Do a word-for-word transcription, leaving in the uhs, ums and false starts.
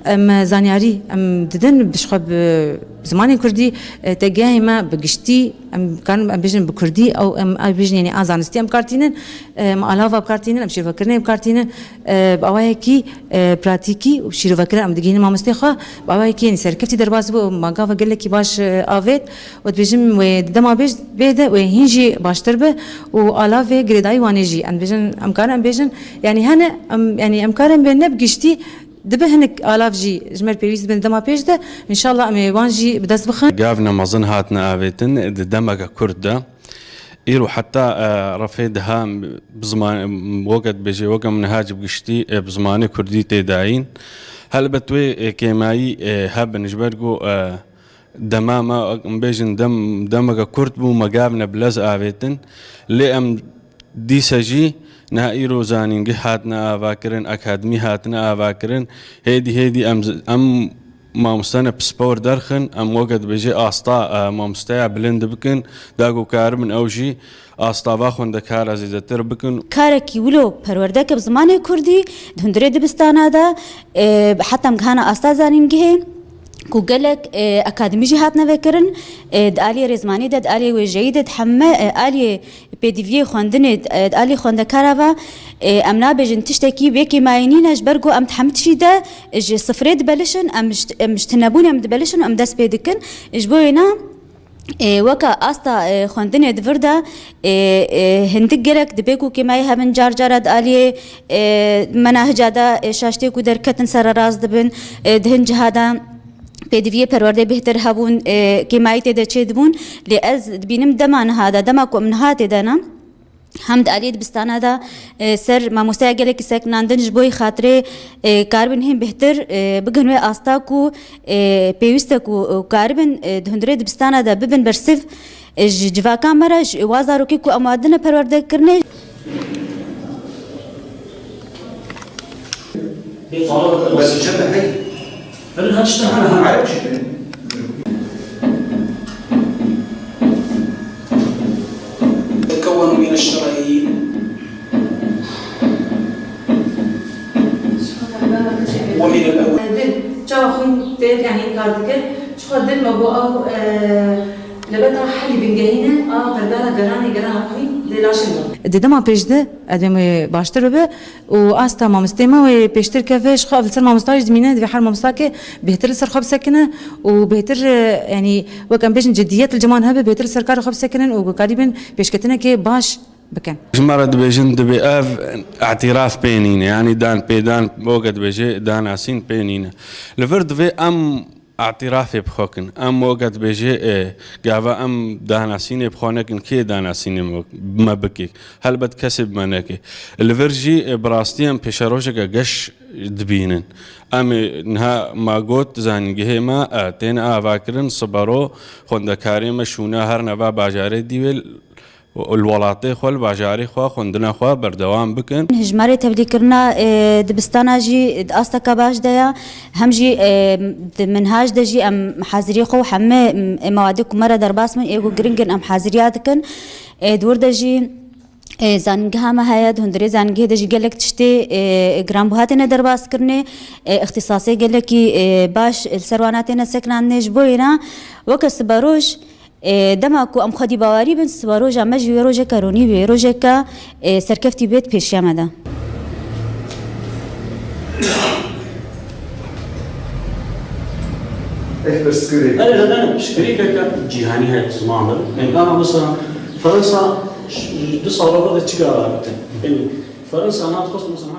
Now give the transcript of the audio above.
Em zanyarî em didin bi ji xwe bi zimanê kurdî, e, têgehê me bi giştî, em karin em bêjin bi kurdî, ew em, em bêjin, yanî a zanistî em kartînin, e, em alava bi kartînin, em şîrovekirinê bi kartînin, e, bi awayekî, e, pratîkî û şîrovekirin em digihînin mamostê xwe, bi awayekî, yanî serkeftî derbas bû, ma gava gelekî baş, e, avêt û dibêjim wê di dema bêj bê de wê hîn jî baştir be û alavê girêdayî Wanê jî em dibêjin, em karin em bêjin, yanî hene, em, yanî em karin bê ne bi giştî, dibe hinek alav jî ji me re pêwîst bin dema pêş de, înşallah em ê wan jî bi dest bixin. Gavne mezin hatine avêtin di demeke kurt de. Îro heta, e, refê diha bi ziman, weke dibêje, weke min niha bi giştî, e, bi zimanê kurdî tê dayîn. Helbet wê, e, kêmayî, e, hebin ji ber ku, e, dema me, em bêjin dem, demeke kurt bû, me gavne bi lez avêtin. Lê em dîse jî niha îro zanîngeh hatine avakirin, akademî hatine avakirin. Hêdî hêdî em, em mamosteyane pispor derxin, em weke dibêje asta, e, mamosteya bilind bikin, da ku karibin ew jî astava xwendekara zêdetir bikin. Karekî wilo perwerdeke bi zimanê kurdî di hundirê dibistana de, e, heta em gihana asta zanîngehê ku gelek, e, akademî jî hatine vekirin, e, di aliyê rêzmanî de, di aliyê wêjeyî de, di heme, e, aliyê pêdiviyê xwendinê, e, di aliyê xwendekara ve, e, em nabêjin tiştekî wê kêmayî nîne, ji ber ku em di hemî tişî de ji sifrê dibelişin, em ji, em ji tinebûnê em dibelişin û em dest pê dikin. Ji bo wêna, e, weke asta, e, xwendinê di vir de, e, e, hindik gelek dibe ku kêmayî hebin, car cara di aliyê, e, menahica de, e, şaştiyê ku derketin sererast dibin, e, di hin ciha de pêdiviyê perwerdê bêhtir hebûn, e, kêmayî tê de çêdibûn. Lê ez dibînim dema niha de, dema ku em niha tê de ne, hem di aliyê dibistana de, e, ser mamosteya gelekî sekinandin ji bo yê xatirê, e, karibin hîn bêhtir, e, bigin wê asta ku, e, pêwîst e ku, e, karibin, e, di hundirê dibistana de bibin bersiv, e, ji civaka me re, ji wa zarokê ku em wadine perwerdekirinê. بس جبهة هي. هل هاش تهنا؟ عرب شنو؟ تكونوا من الشرعيين ومن الأول. Dil, çawa xwîn tê, yanî kar dikir, çiqa dil me got ew, e, lebeta helî bingehî ne, a pergala geranê gerana xwîn dê laşin do. Di dema pêş de, ez dibêm wê baştir bibe û asta mamostê me wê pêştir keve, ji xwe ev li ser mamosta jî dimîne, divê her mamostakê bêhtir li ser xwe bisekine û bêhtir, e, yanî wek em bêjin cidiyet li cem wan hebe, bêhtir li ser karê xwe bisekinin û guhdarî bin pêşketinekê baş bikin. Ji me re dibêjin, dibê ev îtiraf pê nîne, yanî dan pêdan, weke dibêje danasîn pê nîne. Li vir divê em îtirafê bi xwe kin. Em weke dibêje, e, gava em danasînê bi xwe nekin, kê danasînê me, me bike? Helbet kesê bi me neke. Li vir jî, e, bi rastî em pêşerojeke geş dibînin. Em ê niha ma got zanîngehê me, e, têne avakirin, sibero xwendekarê me şûna her nava bajarê dî wê, û li welatê xwe, li bajarê xwe xwendina xwe berdewam bikin. Hejmarê tevlîkirina, e, dibistana jî di asteka baş de ya. Hem jî, e, di minhaj de jî em haziriyê xwe û hemî, e, mewadê ku me re derbas bin, ê ku giring in em haziriya dikin. E, di wir de jî, e, zanîngeha me heye, di hundirê zanîngehê de jî gelek tiştê, e, giranbuha têne derbaskirinê, e, îxtîsasê gelekî, e, baş li ser wana têne sekinandinê. Ji bo wêna weke siberoj, E, dema ku em xwedî bawerî bin, siberoja me jî wê rojeke ronî bê, rojeke, e, serkeftî bê di pêşiya me de. Ev pirsgirêk. Erê, ne, ne, pirsgirêkeke cîhanî heye, ziman de. Yanî, ama mesela, Fransa ş-, du sala ve de çi karar bitin? Yanî, Fransa, na dixwest, mesela,